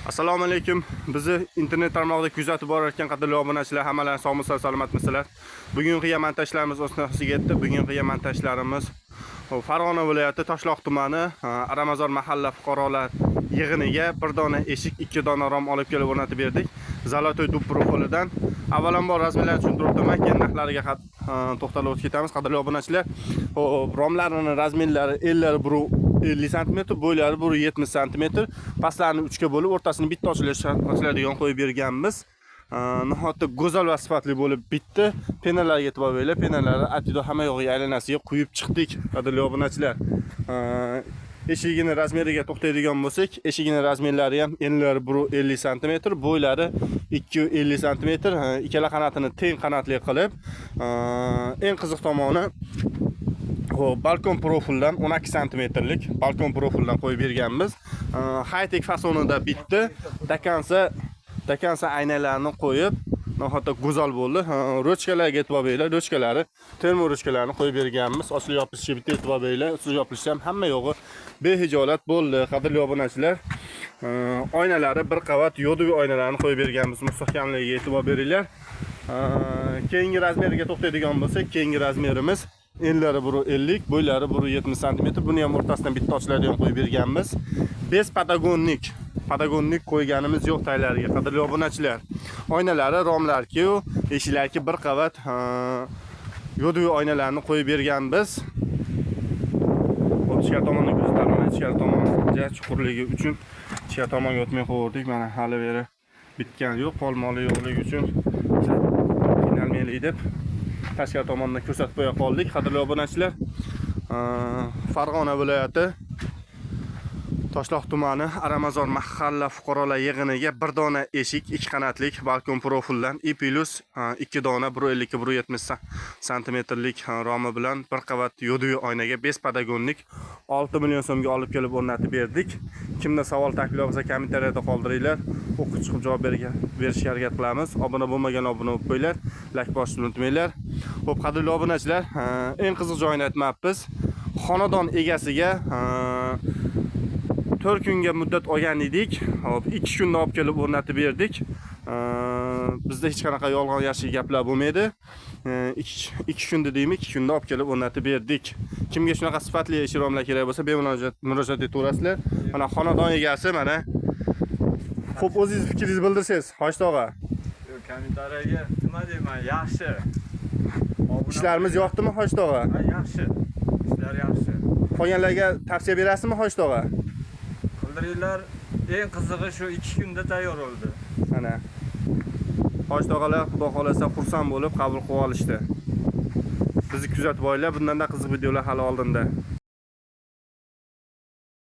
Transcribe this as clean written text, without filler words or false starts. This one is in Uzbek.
Assalomu alaykum. Bizni internet tarmog'ida kuzatib borayotgan qadrli obunachilar, hammalaring sog'misizlar, salomatmisizlar? Bugungi qilgan montajlarimiz o'z nihoyasiga yetdi. Bugungi qilgan montajlarimiz Farg'ona viloyati Toshloq tumani Aramazor mahalla fuqarolar yig'iniga bir dona eshik, ikki dona rom olib kelib o'rnatib berdik. Золотой дуб profilidan. Avvalambor razmerlarni tushuntirib o'taman, keyin narxlariga to'xtalib o'tib ketamiz. Qadrli obunachilar, xo'p, romlarini razmerlari ellari 150 cm, bo'ylari 170 cm. Pastlarini 3 ga bo'lib, o'rtasini bitta ochiladigan qo'yib berganmiz. Nihoyatda go'zal va sifatli bo'lib bitdi. Penalarga e'tibor beringlar. Penalari atido hamma yog'iga aylanasiga quyib chiqdik, qadrli obunachilar. Eshigini razmeriga to'xtaydigan bo'lsak, eshigini razmerlari ham enlari 150 cm, bo'ylari 250 cm, ikkala qanotini teng qanotli qilib, eng qiziq tomoni, xo'p, balkon profildan 12 santimetrlik balkon profildan qo'yib berganmiz. High-tech fasonida bitdi. До конца aynalarni qo'yib, nihoyatda go'zal bo'ldi. Ruchkalarga e'tibor beringlar. Ruchkalari termo ruchkalarni qo'yib berganmiz. Ochilib yopilishiga bitta e'tibor beringlar. Ochilib yopilishi ham hamma yog'i behijolat bo'ldi. Qadrli obunachilar, oynalari bir qavat йодовый oynalarni qo'yib berganmiz. Mustahkamligiga e'tibor beringlar. Keyingi razmeriga to'xtaydigan bo'lsak, keyingi razmerimiz enlari 150, bo'ylari 170 cm. Buni ham o'rtasidan bitta ochiladigan qo'yib berganmiz. Без подоконник. Подоконник qo'yganimiz yo'q taglariga, qadrli obunachilar. Oynalari romlarki, eshiklarki bir qavat йодовый oynalarni qo'yib berganmiz. Xo'p, ichkari tomonni ko'rsataman. Ichkari tomon ja chuqurligi uchun ichkari tomonga o'tmay qo'ydik. Mana hali beri bitgani yo'q, polmoli yo'qligi uchun qiynalmaylik deb tashqari tomondan ko'rsatib qo'ya qoldik. Qadrli obunachilar, Farg'ona viloyati Toshloq tumani Aramazor mahalla fuqarolar yig'iniga bir dona eshik, ikki qanotlik balkon profildan и плюс ikki dona 152 170 santimetrlik romi bilan bir qavat йодовый oynaga без подоконник 6 million so'mga olib kelib o'rnatib berdik. Kimda savol, taklif bo'lsa, kommentariyada qoldiringlar. O'qib chiqib javob berishga harakat qilamiz. Obuna bo'lmagan obuna bo'lib qo'yinglar. Like bosishni unutmanglar. Xo'p, qadrli obunachilar, eng qiziq joyini aytmabmiz. Xonadon egasiga 4 kunga muddat olgan edik. Hop, 2 kunda olib kelib o'rnatib berdik. Bizda hech qanaqa yolg'on yashiq gaplar bo'lmaydi. 2 kunda deymi, 2 kunda olib kelib o'rnatib berdik. Kimga shunaqa sifatli eshik romlar kerak bo'lsa, bemalol murojaat etaverasizlar. Mana xonadon egasi mana. Xo'p, o'zingiz fikringizni bildirsangiz, Hoshit og'a. Yo'q, kommentariyaga nima deyman, yaxshi. Obuna Ishlarimiz yoqdimi, Hoshit og'a? Ha, yaxshi. Ishlar yaxshi. Qolganlarga tavsiya berasizmi, Hoshit og'a? Qildiringlar, eng qizig'i shu 2 kunda tayyor bo'ldi. Mana. Hoshit og'alar xudo xolasa xursand bo'lib qabul qilib olishdi. Bizni kuzatib boringlar, bundanda qiziq videolar hali oldinda.